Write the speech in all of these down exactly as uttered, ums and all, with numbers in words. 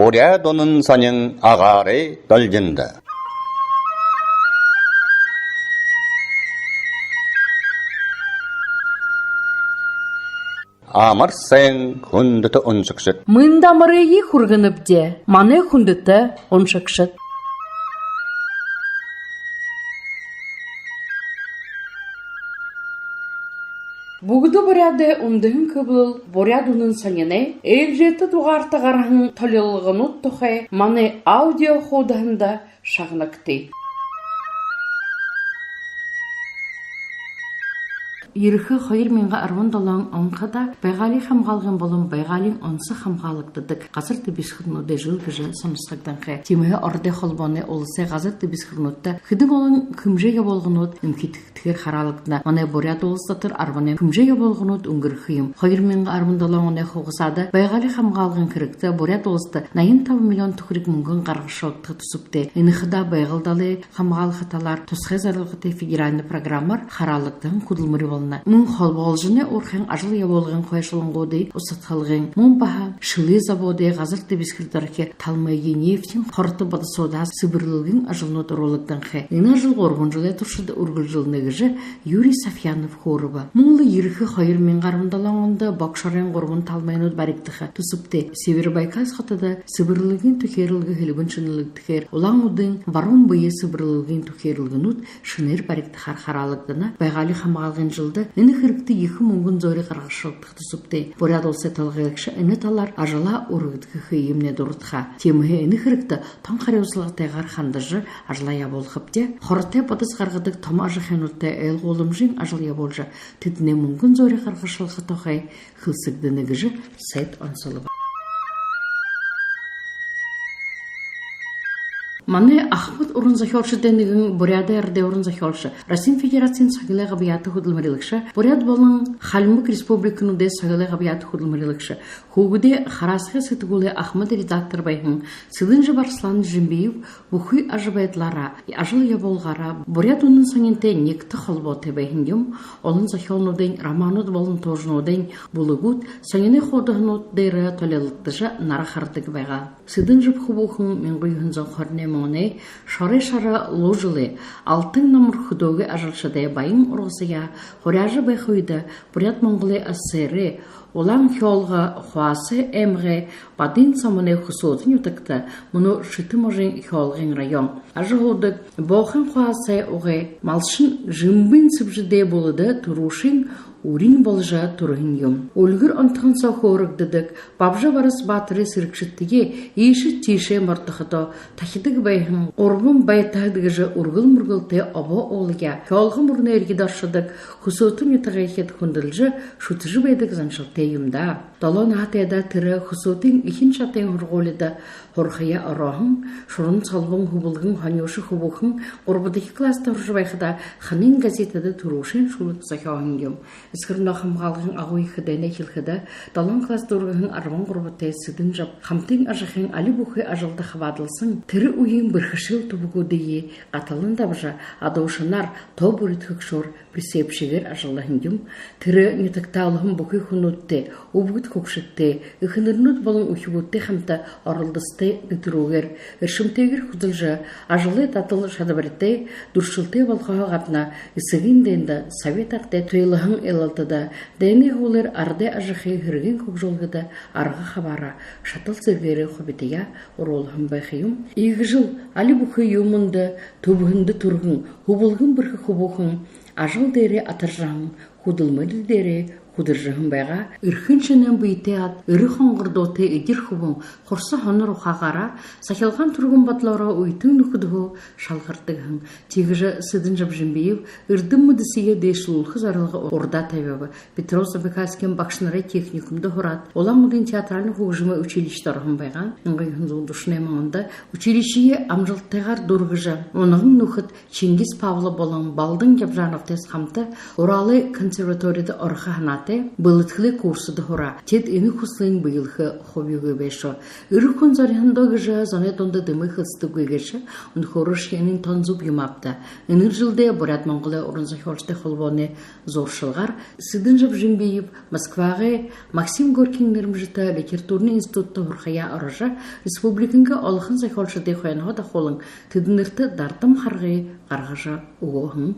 Буряад үнэн сонин агаарай долгиндо. Амар сайн, хүндэтэ уншагшад! Мэндэ амарые хүргэнэбди, манай хүндэтэ уншагшад! Бүгэдэ буряадай үндэһэн хэблэл «Буряад үнэн» сониной ээлжээтэ дугаарта гараһан толилолгонууд тухай манай аудио хуудаһанда шагнагты. Ерэхэ хоёр мянга арбан долоон онһоо Байгаали хамгаалгын болон байгаалиин онсо хамгаалагдадаг газар дэбисхэрнүүдэй жэл гэжэ соносхогдонхой. Тиимэһээ Ородой Холбооной уласай газар дэбисхэрнүүдтэ хэдэн олон хэмжээ ябуулганууд эмхидхэгдэхээр хараалагдана. Манай Буряад Улас дотор арбан найман хэмжээ ябуулганууд үнгэрхэ юм. Хоёр мянга арбан долоон оной хугасаада байгаали хамгаалгын хэрэгтэ Буряад Уласта наян табан миллион түхэриг мүнгэн гаргашоодто түсэбтэй. Энэ хадаа Байгал далай хамгаалха талаар тусхай зорилготой федеральна программаар хараалагдаһан хүдэлмэри болоно. Мүн Холбоолжоной уурхайн ажал ябуулгын хойшолонгуудай усадхалгын, мүн баһа шэлэй заводай газар дэбисхэрдэ орохи талмайе нефтин хорото бодосуудһаа сэбэрлэлгын ажалнууд оруулагданхай. Энэ ажал гурбан жэлэй туршада үргэлжэлнэ гэжэ Юрий Сафьянов хөөрэбэ. Мүн лэ ерэхэ хоёр мянга арбан долоон ондо Богшоройн гурбан талмайнууд баригдаха түсэбтэй. Северобайкальск хотодо сэбэрлэлгын түхеэрэлгэ һэльбэн шэнэлэгдэхээр, Улаан-Үдын баруун бэе сэбэрлэлгын түхеэрэлгэнүүд шэнээр баригдахаар хараалагдана. Байгаали хамгаалгын жэлдэ энэ хэрэгтэ ехэ мүнгэн зөөри гаргашалдаха түсэбтэй. Буряад Уласай толгойлогшо энэ талаар ажалаа үргэдхэхыемнай дурадхаа. Тиимэһээ энэ хэрэгтэ тон харюусалгатайгаар хандажа ажалаа ябуулхабди. Хоротой бодос гаргадаг томо ажахынуудтай ойлгууламжын ажал ябуулжа, тэдэнэй мүнгэн зөөри гаргашалха тухай хэлсэгдэнэ гэжэ сайт онсолбо. Манай ахамад уран зохёолшодой нэгэн, Буряадай арадай уран зохёолшо, Россиин Федерациин соёлой габьяата хүдэлмэрилэгшэ, Буряад болон Хальмаг республикануудай соёлой габьяата хүдэлмэрилэгшэ, хүүгэдэй хараасхай сэтгүүлэй ахамад редактор байһан Цыдынжаб Арслан Жимбиев бүхы ажабайдалаараа, ажал ябуулгаараа «Буряад үнэн» сонитой нягта холбоотой байһан юм. Олон зохёолнуудынь, романууд болон туужануудынь бүлэгүүд сониной хуудаһанууд дээрэ толилогдожо, нара харадаг байгаа. Цыдынжаб хүбүүхэн мянга юһэн зуун хорин найман оной шорой шара луу жэлэй, алтан намар хүдөөгэй ажалшадай баян ургасаяа хуряажа байха үедэ Буряад-Монголой АССР-эй Улаан Хёлго, Хусатай аймагай Бадын сомоной Хүсөөтэ нютагта, мүнөө Шэтэ можын Хёлгын район, ажаһуудаг Боохын Хусатай угай малшан Жимбын Сэбжэдэй бүлэдэ түрүүшын үринь боложо түрэһэн юм. Үльгэр онтохон соо хөөрэгдэдэг Бабжа-Барас баатарай сэрэгшэдтэеэ иишэ тиишээ мордоходоо тахидаг байһан гурбан байтагад гэжэ үргэл мүргэлтэй обоо уулаяа Хёлго мүрэнэй эрьедэ оршодог Хүсөөтэ нютагайхид хүндэлжэ, шүтэжэ байдаг заншалтай юм даа. Долоон наһатайдаа тэрэ Хүсөөтын эхин шатын һургуулида һурахаяа орооһон, Шуран Солбон хүбэлгэн хонюуша хүбүүхэн гурбадахи класста һуража байхадаа «Ханын» газетэдэ түрүүшын шүлэг зохёоһон юм. Эсэгэ ороноо хамгаалгын Агууехэ дайнай эхилхэдэ, долоон класс дүүргэһэн арбан гурбатай Цыдынжаб хамтын ажахын али бүхы ажалда хабаадалсан, тэрэ үеын бэрхэшээл түбэгүүдые гаталан дабажа, адуушанаар, тоо бүридхэгшөөр, прицепщигээр ажаллаһан юм. Тэрэ нютагтаа олоһон бүхы хүнүүдтэй, үбгэд хүгшэдтэй, эхэнэрнүүд болон үхибүүдтэй хамта оролдосотой гэтэрүүгээр, эршэмтэйгээр хүдэлжэ, ажалай дадал шадабаритай, дүршэлтэй болохоһоо гадна Эсэгын дайнда, Совет Арадай туйлаһан илалтада, дайнай һүүлээр арадай ажахы һэргын хүгжөөлгэдэ арга хабаараа, шадал зэргээрээ хубитаяа оруулһан байха юм. Иигэжэл али бүхы юумэндэ түбһэндэ түргэн, хүбэлгэн бэрхэ хүбүүхэн ажал дээрээ атаржаһан, хүдэлмэри дээрээ хүдэржэһэн байгаа. Эрхэ шэнээн бэетэй аад, эрэ хонгордуутай эдир хүбүүн хурса һонор ухаагаараа, сахилгаан түргэн бодолоороо үетэн нүхэдһөө шалгардаг һэн. Тиигэжэ Цыдынжаб Жимбиев эрдэм мэдэсые дээшэлүүлхэ зорилго урдаа табиба. Петрозаводск-Забайкальскын багшанарай техникумда һураад, Улаан-Үдын театральна хүгжэмэй училищида ороһон байгаа. Мянга юһэн зуун дүшэн найман ондо училищиие амжалтатайгаар дүүргэжэ, унаган нүхэд Чингис Павлов болон Балдан Ябжановтай хамта Уралай консерваторида орохо һанаад, Тэ, бэлэдхэлэй курсда һураа. Теэд энэ хүсэлынь бэелхэ хубигүй байшоо. Эрэ хүн зориһондоо гэжэ зоной дунда дэмы хэлсэдэггүй гээшэ. Үнэхөөрөөшье энэнь тон зүб юм ааб даа. Энэр жэлдээ Буряад-Монголой уран зохёолшодой холбооной зууршалгаар Сэдэнжаб Жимбиев Москвагай Максим Горькиин нэрэмжэтэ литературна институдта һурахаяа орожо, республикынгаа олохон зохёолшодые хойноһоо дахуулан, тэдэнэртэ дардам харгы гаргажа үгөө һэн.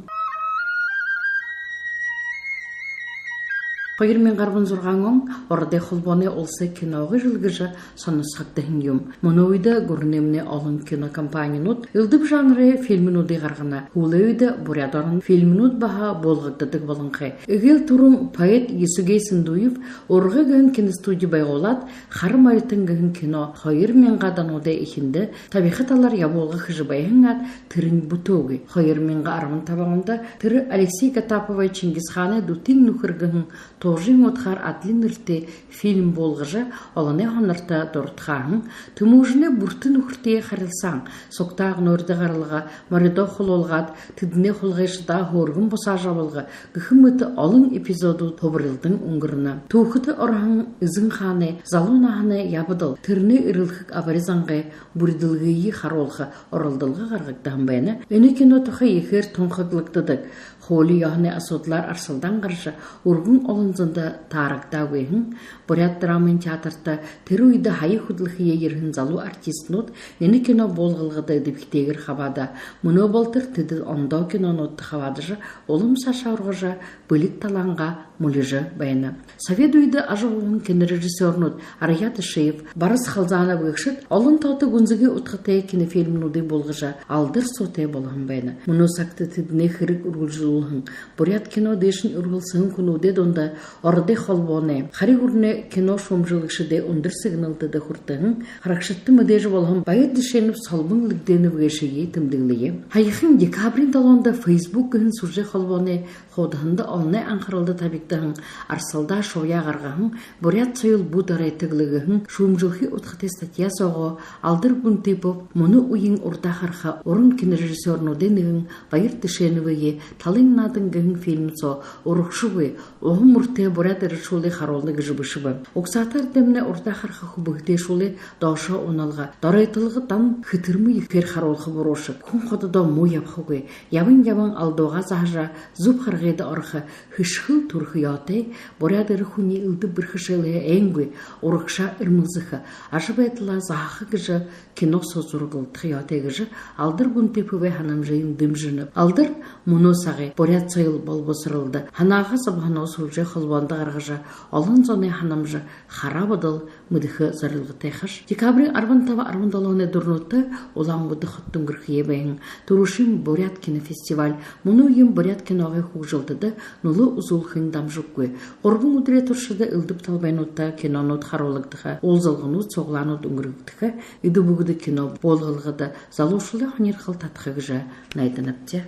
Хоёр мянга арбан зургаан он Ородой холбооной уласай киногой жэл гэжэ соносхогдоһон юм. Мүнөө үедэ гүрэнэймнай олон кинокомпанинууд элдэб жанрай фильмнүүдые гаргана. Һүүлэй үедэ Буряад орон фильмнүүд баһа буулгагдадаг болонхой. Эгээл түрүүн поэт Есугей Сындуев «Урга» гэһэн киностуди байгуулаад, «Хара моритон» гэһэн кино хоёр мянгаад онуудай эхиндэ табиха талаар ябуулга хэжэ байһан аад, тэрэнь бүтөөгүй. Хоёр мянга арбан табан ондо тэрэ Алексей Гатаповай «Чингис хаанай дүтын нүхэр» гэһэн туужын удхаар адли нэрэтэй фильм буулгажа, олоной һонорто дурадхаа һэн. Тэмүүжэнэй бүртэ нүхэртэеэ харилсаан, сугтаа агнуурда гаралга, моридоо хулуулгаад, тэдэнэй хулгайшадаа һөөргэн бусаажа абалга гэхэ мэтэ олон эпизодууд хубарилдан үнгэрнэ. Түүхэдэ ороһон эзэн хаанай залуу наһанай ябадал, тэрэнэй эрэлхэг абари зангай бүридэлгые харуулха оролдолго гаргагдаһан байна. Энэ кино тухай ехээр тунхаглагдадаг. Хуули ёһоной асуудалаар арсалдаан гаража, үргэн олон зондо таарагдаагүй һэн. Буряад драмын театрта тэрэ үедэ һая хүдэлхэеэ ерэһэн залуу артистнууд энэ кино буулгалгада эдэбхитэйгээр хабаадаа. Мүнөө болотор тэдэ ондоо кинонуудта хабаадажа, улам саашаа ургажа, бэлиг талаангаа мүлижэ байна. Совет үедэ ажаһууһан кинорежиссёрнууд Арьяа Дашиев, Барас Халзанов гэгшэд олон тоото гүнзэгы удхатай кинофильмнүүдые буулгажа, алдар суутай болоһон байна. Мүнөө сагта тэдэнэй хэрэг үргэлжэлүүлһэн, буряад кино дээшэнь үргэлсэһэн хүнүүдэй дунда Ородой холбооной, Хари гүрэнэй кино шүүмжэлэгшэдэй үндэр сэгнэлтэдэ хүртэһэн, харагшадта мэдээжэ болоһон Баяр Дышенов, Солбон Лыгденов гээшые тэмдэглэе. Һаяхан декабриин долоондо Facebook гэһэн сүлжээ холбооной хуудаһанда олоной анхаралда табигдаһан арсалдаа шууяа гаргаһан «Буряад соёл бү доройтог лэ» гэһэн шүүмжэлхы удхатай статья соогоо Алдар Гунтыпов мүнөө үеын урдаа хараха уран кинорежиссёрнуудай нэгэн Баяр Дышеновые «Талын наадан» гэһэн фильм соо урагшагүй, уһан мүртэй буряад эрэшүүлые харуулна гэжэ бэшэбэ. Угсаата эрдэмнай урдаа хараха хүбүүдэйшүүлые доошоо уналга, доройтолго дан хэтэрмэ ехээр харуулха буруушаг. Хүн хододоо муу ябахагүй, ябан ябан алдуугаа заһажа, зүб харгыда орохо, хэшэгэл түрэхэ ёһотой. Буряад эрэ хүниие элдэб бэрхэшээлһээ айнгүй, урагшаа эрмэлзэхэ, ажабайдалаа заһаха гэжэ кино соо зураглагдаха ёһотой гэжэ Алдар Гунтыповай һанамжыень дэмжэнэ. Алдар мүнөө сагай «Буряад соёл болбосоролдо» һанаагаа зобоһоноо сүлжээ холбоондо гаргажа, олон зоной һанамжа, хараа бодол мэдэхэ зорилготой хаш. Декабриин арбан таба, арбан долоонай үдэрнүүдтэ Улаан-Үдэ хотодо үнгэрхэеэ байһан түрүүшын буряад кинофестиваль мүнөө үеын буряад киногой хүгжэлтэдэ нүлөө үзүүлхэнь дамжаггүй. Гурбан үдэрэй туршада элдэб талбайнуудта кинонууд харуулагдаха, уулзалганууд, суглаанууд үнгэргэгдэхэ. Эдэ бүгэдэ кино буулгалгада залуушуулай һонирхол татаха гэжэ найданабди.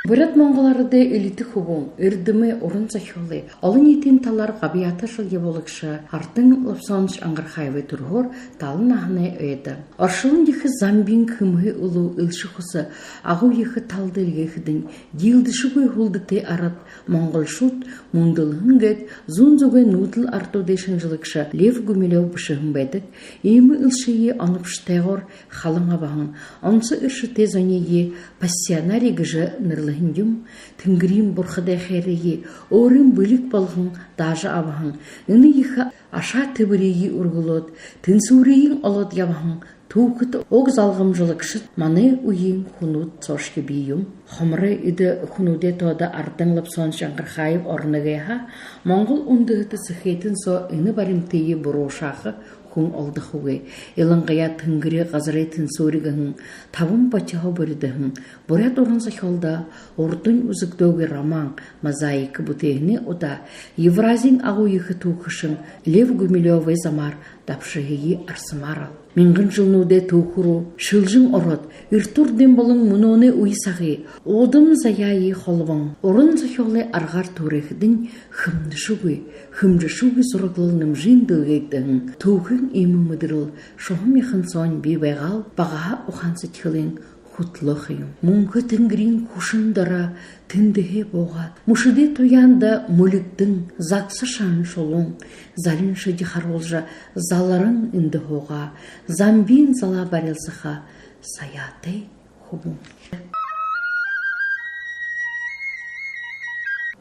Буряад-Монгол арадай элитэ хүбүүн, эрдэмэй, уран зохёолой, олониитын талаар габьяата ажал ябуулагша Ардан Лопсонович Ангархаевай түрэһөөр далан наһанай ойдо. Оршолон ехэ Замбиин хэмһээ үлүү элшэ хүсэ агуу ехэ талада эльгээхэдэнь, диилдэшэгүй һүлдэтэй арад монголшууд мүндэлһэн гээд, зүүн зүгэй нүүдэл арадуудай шэнжэлэгшэ Лев Гумилёв бэшэһэн байдаг. Иимэ элшые оновшотойгоор халан абаһан, онсо эршэтэй зониие пассионари гэжэ нэрлэһэн юм. Тэнгэриин бурхадай хайрые өөрын бэлиг болгон даажа абаһан, энэ ехэ ашаа тэбэриие үргэлөөд, тэнсүүриень олоод ябаһан түүхэдэ уг залгамжалагшад манай үеын хүнүүд соошье бии юм. Хомор эдэ хүнүүдэй тоодо Ардан Лопсонович Ангархаев ороно гээ һаа, монгол үндэһэтэ сэхэтэн соо энэ баримтые буруушааха хүн олдохогүй. Илангаяа «Тэнгэри газарай тэнсүүри» гэһэн табан ботиһоо бүридэһэн, буряад уран зохёолдо урдань үзэгдөөгүй роман, мозаика бүтээһэнэй удаа Евразиин агуу ехэ түүхэшэн Лев Гумилёвой замаар дабшаһые арсамаар лэ. Мянган жэлнүүдэй түүхэ руу шэлжэн ороод, эртэ урдын болон мүнөөнэй үе сагые, уудам заяае холбон, уран зохёолой аргаар түүрээхэдэнь, хэмнэшэгүй, хэмжэшэгүй зураглал нэмжыень дэлгэгдэһэн. Түүхын иимэ мэдэрэл шуһан мяхан соонь бии байгаал, багаһаа ухаан сэдьхэлэй хүтэлөө ха юм. Мүнхэ тэнгэриин хүшэн доро тэндэһээ буугаад, мүшэдэй туяанда мүлигдэн, загса шаһан шулуун залин шэди харуулжа, заларан эндэ һуугаа, замбиин залаа барилсаха саяатай хүбүүн.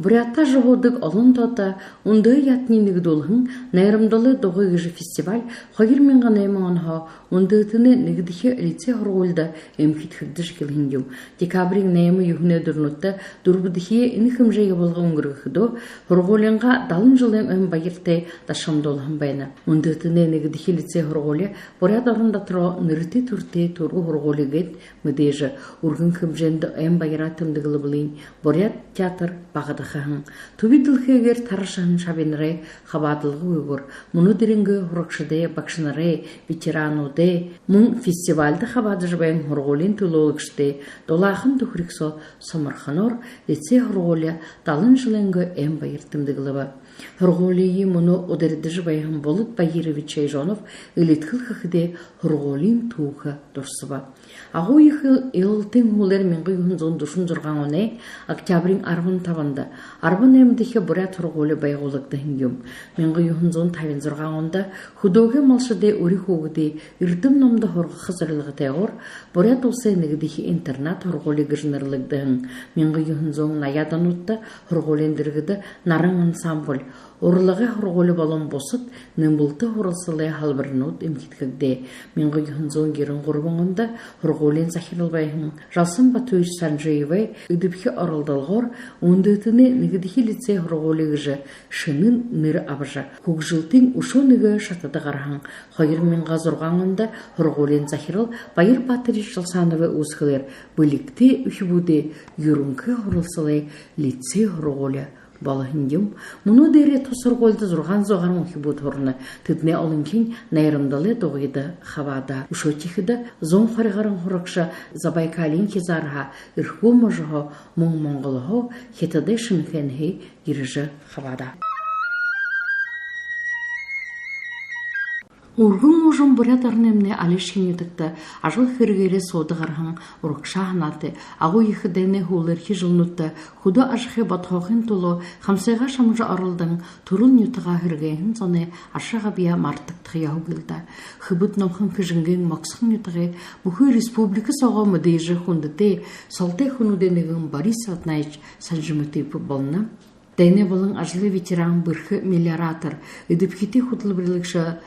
Буряадта ажаһуудаг олон тоото үндэһэ яһатаниие нэгэдүүлһэн «Найрамдалай дугы» гэжэ фестиваль хоёр мянга найман онһоо Үндэһэтэнэй нэгэдэхи лицей һургуулида эмхидхэгдэжэ эхилһэн юм. Декабриин найма, юһэнэй үдэрнүүдтэ дүрбэдэхиеэ энэ хэмжээ ябуулга үнгэргэхэдөө, һургуулиингаа далан жэлэй ойн баяртай дашамдуулһан байна. Үндэһэтэнэй нэгэдэхи лицей һургуули Буряад орон дотороо нэрэтэй түрэтэй түрүү һургуули гээд мэдээжэ. Үргэн хэмжээндэ ойн баяраа тэмдэглэбэлынь, буряад театр багадаха һэн. Түби дэлхэйгээр тарашаһан шабинарай хабаадалгагүйгөөр, мүнөө дээрэнгээ һурагшадай, багшанарай, ветерануудай, мүн фестивальда хабаадажа байһан һургуулиин түлөөлэгшэдэй дулаахан түхэриг соо соморхоноор лицей һургуули далан жэлэйнгээ ойн баяр тэмдэглэбэ. Һургуулиие мүнөө ударидажа байһан Булат Баирович Чайжонов элидхэл хэхэдээ, һургуулиин түүхэ дурсаба. Агууехэ Илалтын һүүлээр мянга юһэн зуун дүшэн зургаан оной октябриин арбан табанда арбан наймадахи буряад һургуули байгуулагдаһан юм. Мянга юһэн зуун табин зургаан ондо хүдөөгэй малшадай үри хүүгэдые эрдэм номдо һургаха зорилготойгоор Буряад уласай нэгэдэхи интернат һургуули гэжэ нэрлэгдэһэн. Мянга юһэн зуун наяад онуудта һургуулиин дэргэдэ «Наран» ансамбль, урлагай һургуули болон бусад нэмэлтэ һуралсалай һалбаринууд эмхидхэгдээ. Мянга юһэн зуун ерэн гурбан ондо һургуулиин захирал байһан Жалсан Батуевич Санжиевай эдэбхи оролдолгоор Үндэһэтэнэй нэгэдэхи лицей һургуули гэжэ шэнын нэрэ абажа, хүгжэлтын үшөө нэгэ шатада гараһан. Хоёр мянга зургаан ондо һургуулиин захирал Баяр Батырович Жалсановай үүсхэлээр бэлигтэй үхибүүдэй юрэнхы һуралсалай лицей һургуули болоһон юм. Мүнөө дээрээ тус һургуулида зургаан зуу гаран үхибүүд һурана. Тэдэнэй олонхинь «Найрамдалай дугыда» хабаадаа. Үшөө тиихэдэ зуун хори гаран һурагша Забайкалиин хизаарһаа, Эрхүү можоһоо, мүн Монголһоо, Хитадай Шэнэхээнһээ ерэжэ хабаадаа. Үргэн уужам Буряад ороноймнай Алишкын нютагта ажал хэрэгээрээ суута гараһан урагшаа һанаатай. Агууехэ дайнай һүүлээрхи жэлнүүдтэ хүдөө ажахы бодхоохын түлөө хамсыгаа шамжа оролдон, түрэл нютагаа һэргээһэн зоной аша габьяа мартагдаха ёһогүй лэ даа. Хэбэд номхон Хэжэнгын Могсохон нютагай, бүхы республика соогоо мэдээжэ хүндэтэй, солотой хүнүүдэй нэгэн Борис Раднаевич Санжимитыпов болоно. Дайнай болон ажалай ветеран, бэрхэ мелиоратор, эдэбхитэй хүтэлбэрилэгшэ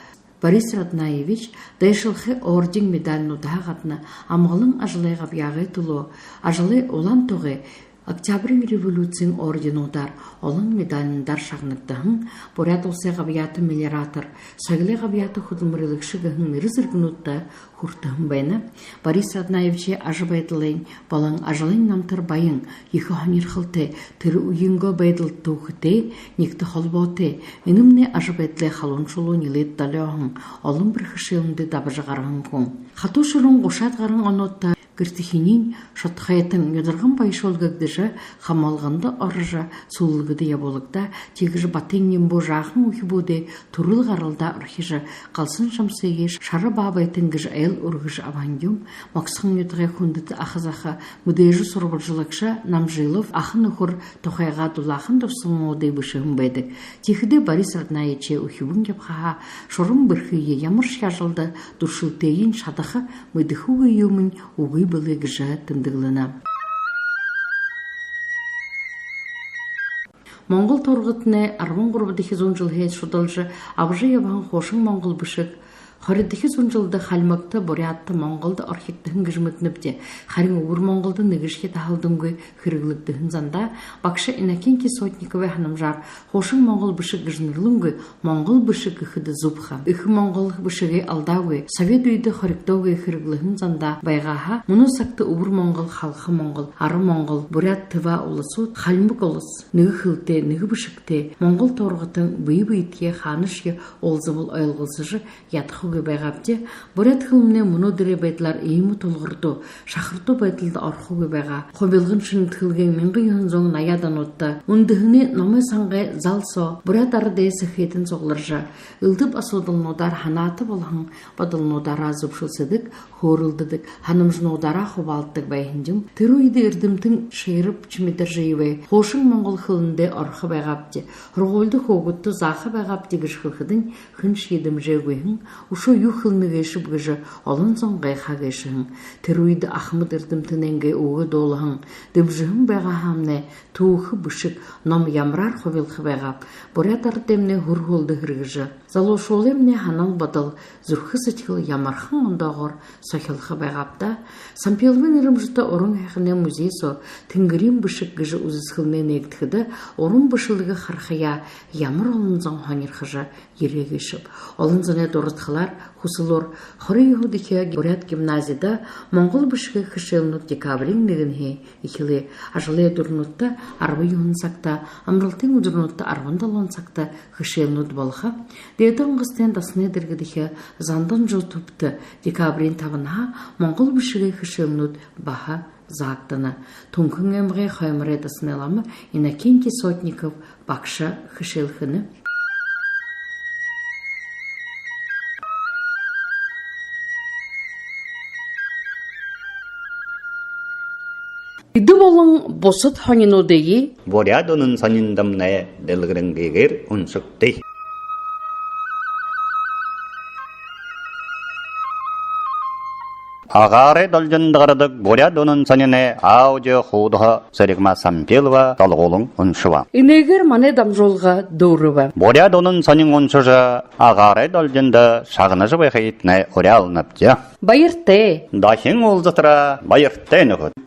Борис Раднаевич дайшалхы орден, медальнуудһаа гадна амгалан ажалай габьяагай түлөө, ажалай улаан тугай, Октябриин революциин орденуудаар, олон медальнуудаар шагнагдаһан. Буряад уласай габьяата мелиоратор, соёлой габьяата хүтэлбэрилэгшэ гэһэн нэрэ зэргэнүүдтэ хүртэһэн байна. Борис Раднаевичай ажабайдалынь болон ажалынь намтар баян, ехэ һонирхолтой, тэрэ үеынгөө байдалта түүхэтэй, нягта холбоотой. Энэмнай ажабайдалай халуун шулуу нилээд долёоһон, олон бэрхэшээлнүүдые дабажа гараһан хүн. Хатуу шэрүүн гушаад гаран онуудта гэртэхининь шодхойтон, нюдарган баяшуул гэгдэжэ, хамалганда орожо, сүлэлгэдэ ябуулагдаа. Тиигэжэ Батын Нимбу жаахан үхибүүдэй түрэл гаралдаа орхижо, галсан шамсые шара баабайтан гэжэ айл үргэжэ абаһан юм. Могсохон нютагай хүндэтэ аха заха, мэдээжэ сурбалжалагша Намжилов аха нүхэр тухайгаа дулаахан дурсамнуудые бэшэһэн байдаг. Тиихэдээ Борис Раднаевичай үхибүүн ябахаһаа шуран бэрхые, ямаршье ажалда дүршэлтэйень шадаха, мэдэхэгүй юумэнь үгы бэлэй гэжэ тэмдэглэнэ. Монгол туургатанай арбан гурбадахи зуун жэлһээ шудалжа абажа ябаһан хуушан монгол бэшэг хоридохи зуун жэлдэ Хальмагта, Буряадта, Монголдо орхигдоһон гэжэ мэдэнэбди. Харин Үбэр Монголдо нэгэшье таһалдангүй хэрэглэгдэһэн зандаа. Багша Иннокентий Сотниковай һанамжаар хуушан монгол бэшэг гэжэ нэрлэнгүй, монгол бэшэг гэхэдэ зүб ха. Эхэ монгол бэшэгээ алдаагүй, совет үедэ хоригдоогүй хэрэглэһэн зандаа байгаа һаа, мүнөө сагта Үбэр Монгол, Халха Монгол, Ара Монгол, Буряад, Тыва уласууд, Хальмаг улас нэгэ хэлэтэй, нэгэ бэшэгтэй, монгол туургатан бэе бэетэеэ хаанашье уулзабал ойлголсожо ядаха байгаабди. Буряад хэлэмнай мүнөөдэрэй байдалаар иимэ тулгарта, шахарта байдалда орохогүй байгаа. Хубилган шэнэдхэлгын мянга юһэн зуун наяад онуудта үндэһэнэй номой сангай зал соо буряад арадай сэхэтэн сугларжа, элдэб асуудалнуудаар һанаатай болоһон, бодолнуудаараа зүбшэлсэдэг, хөөрэлдэдэг, һанамжануудаараа хубаалдадаг байһан юм. Тэрэ үедэ эрдэмтэн Шираб Чимит-Доржиевай хуушан монгол хэлэндээ орохо байгаабди, һургуулида хүүгэдтэ зааха байгаабди гэжэ хэлэхэдэнь, хэншье дэмжээгүйһэн, үшөө юу хэлэнэ гээшэб гэжэ олон зон гайхаа гээшэ һэн. Тэрэ үедэ ахамад эрдэмтэниингээ үгэ дуулаһан, дэмжэһэн байгаа һаамнай, түүхэ бэшэг, ном ямараар хубилха байгааб, буряад арадаймнай һүр һүлдэ һэргэжэ, залуушуулаймнай һанал бодол, зүрхэ сэдьхэл ямархан ондоогоор сохилхо байгааб даа. Сампиловай нэрэмжэтэ уран һайханай музей соо «Тэнгэриин бэшэг» гэжэ үзэсхэлэн нээгдэхэдэ, уран бэшэлгэ харахаяа ямар олон зон һонирхожо ерээ гээшэб. Олон зоной дурадхалаар, хүсэлөөр хорин юһэдэхи буряад гимназида монгол бэшэгэй хэшээлнүүд декабриин нэгэнһээ эхилээ. Ажалай үдэрнүүдтэ арбан юһэн сагта, амаралтын үдэрнүүдтэ арбан долоон сагта хэшээлнүүд болохо. Дээдэ Онгостын дасанай дэргэдэхи Зандан Жотубта декабриин табанһаа монгол бэшэгэй хэшээлнүүд баһа заагдана. Түнхэн аймагай Хойморой дасанай лама Иннокентий Сотников багша хэшээл хэнэ. Эдэ болон бусад һонинуудые «Буряад үнэн» сониндомнай дэлгэрэнгыгээр уншагты. Агаарай долгиндо гарадаг «Буряад үнэн» сониной аудио хуудаһа Сэрэгма Сампилова долгуулан уншаба. Энээгээр манай дамжуулга дүүрэбэ. «Буряад үнэн» сонин уншажа, агаарай долгиндо шагнажа байхыетнай уряалнабди. Баяртай. Дахин уулзатараа баяртай, нүхэд.